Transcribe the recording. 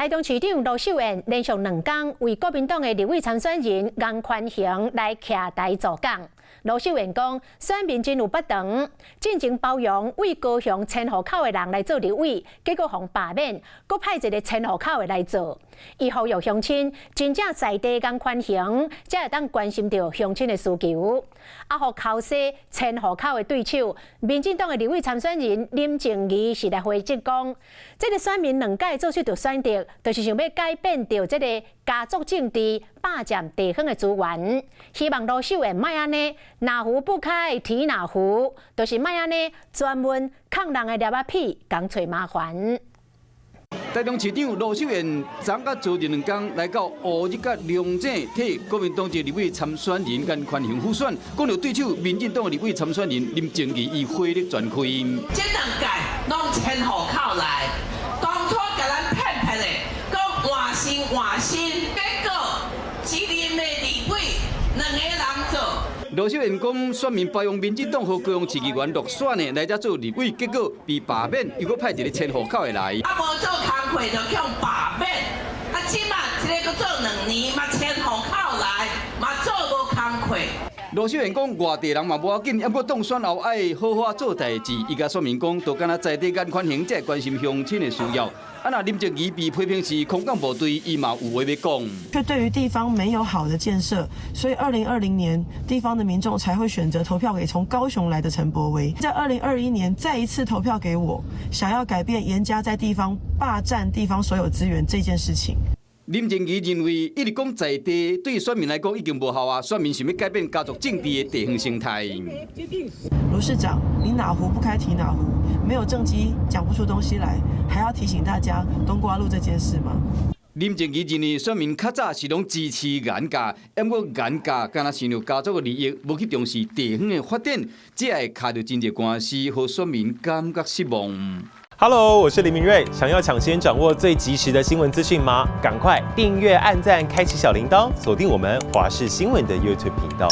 台中市長盧秀燕連續兩工為國民黨的立委參選人顏寬恆來徛台助講。盧秀燕講，選民真有腹腸，進前包容為高雄遷戶口的人來做立委，結果予罷免，閣派一个遷戶口的來做。伊呼籲鄉親真正在地顏寬恆，才會當關心著鄉親的需求。啊，予剾洗遷戶口的對手，民進黨的立委參選人林靜儀是來回擊講，這个選民兩擺做出著選擇，就是想欲改變著這个家族政治霸佔地方的資源，希望盧秀燕莫按呢，哪壺不開提哪壺，就是莫按呢專門崁人的粒仔屁，共揣麻煩。台中市長盧秀燕昨佮昨日兩工來到烏日佮龍井，替國民黨籍立委參選人顏寬恆輔選，講著對手民進黨的立委參選人林靜儀，伊火力全開。這兩屆攏遷戶口來，當初共咱騙騙的，講換新換新，結果一任的立委兩个人做。盧秀燕講，選民包容民進黨予高雄市議員落選的來遮做立委，結果被罷免，又閣派一个遷戶口的來。啊，無做工課就予罷免，啊，這馬這个閣做兩年嘛遷戶口來，嘛做無工課。盧秀燕講，外地人嘛無要緊，毋過當選後愛好好做代誌。伊共選民講，就敢若在地顏寬恆才會關心鄉親的需要。啊，若林靜儀被批評是空降部隊，伊嘛有話欲講。卻對於地方沒有好的建設，所以2020年地方的民眾才會選擇投票給從高雄來的陳柏惟。在2021年再一次投票給我，想要改變嚴家在地方霸佔地方所有資源這件事情。林靜儀認為，一直講在地對選民來講已經無效啊，選民想欲改變家族政治的地方生態。盧市長，你哪壺不開提哪壺，沒有政績講不出東西來，還要提醒大家冬瓜路這件事嗎？林靜儀認為選民較早是攏支持顏家，毋過顏家敢若想著家族的利益，無去重視地方的發展，這會卡著真濟官司，予選民感覺失望。 Hello，我是林明瑞。想要搶先掌握最及時的新聞資訊嗎？趕快訂閱、按讚、開啟小鈴鐺，鎖定我們華視新聞的 YouTube 頻道。